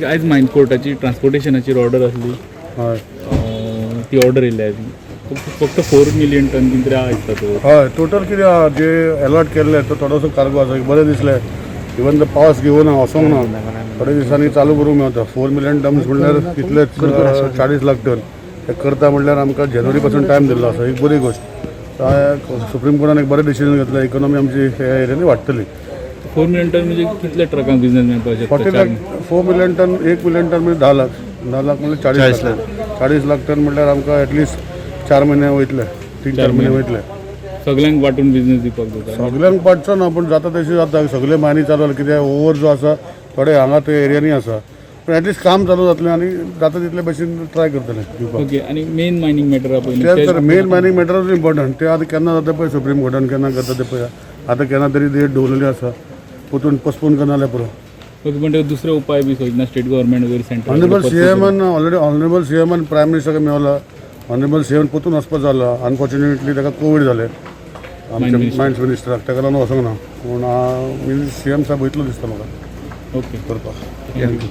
Okay, आयज मायन कोर्टाची ट्रान्सपोर्टेशनाची order आसली. हय. ती ऑर्डर येयल्ली आयज, फक्त 4 मिलियन टन कितें तरी आहा दिसता तो. हय, टोटल कितें आहा जे अलॉट केल्ले तो थोडोसो कार्गो आसा. बरें दिसलें. इवन the पावस घेवना वचोंक ना, थोड्या दिसांनी चालू करूंक मेवता. 4 मिलियन टन्स म्हणल्यार कितले? 40 लाख टन. ते करता म्हणल्यार आमकां जानेवारी पासून टायम दिल्लो आसा. एक बरी गोश्ट, सुप्रीम कोर्टान एक बरें डिसिजन घेतलें. इकॉनॉमी आमची ह्या एरियांनी वाडटली. 4 मिलियन टन म्हणजे कितले ट्रकांक बिझनेस मेळपाक 40 शकता? Lakh, 4 million ton, 1 million ton म्हणजे 10 लाख, 10 लाख म्हणजे 40 लाख. 40 लाख टन म्हणल्यार आमकां एटलिस्ट 4 म्हयने वयतले, 3-4 म्हयने वयतले. सगळ्यांक वांटून बिझनेस दिवपाक जाता. सगल्यांक पाटचो ना, पूण जाता तशें जाता. सगळे मायनी चालू जालें. कित्याक ओवर जो आसा थोडे हांगा ते एरियांनी आसा, पूण एटलिस्ट काम चालू जातलें आनी जाता तितले भशेन ट्राय करतले दिवपाक. ओके, आनी मेन मायनींग मॅटर आहा पयलीं. तें तर मेन मायनींग मॅटरूच इम्पॉर्टंट. ते आतां केन्ना जाता पळय, सुप्रीम कोर्टान केन्ना करता ते पळय. आतां केन्ना तरी डेट दवरलेली आसा, परतून पोस्टपोन करना जाल्यार पुरो. ओके, पण ते दुसरे उपाय बी सोदना स्टेट गव्हर्मेंट वगैरे सेंट्रल? ऑनरेबल सीएमान ऑलरेडी, ऑनरेबल सीएमान प्रायम मिनिस्टराक मेवला. ऑनरेबल सीएम परतून वचपा जालो. अनफॉर्च्युनेटली ताका कोवीड जालें आमच्या मायन्स मिनिस्टराक, ताका लागून वचोंक ना. पूण सीएम साहेब वयतलो दिसता म्हाका ओके करपाक.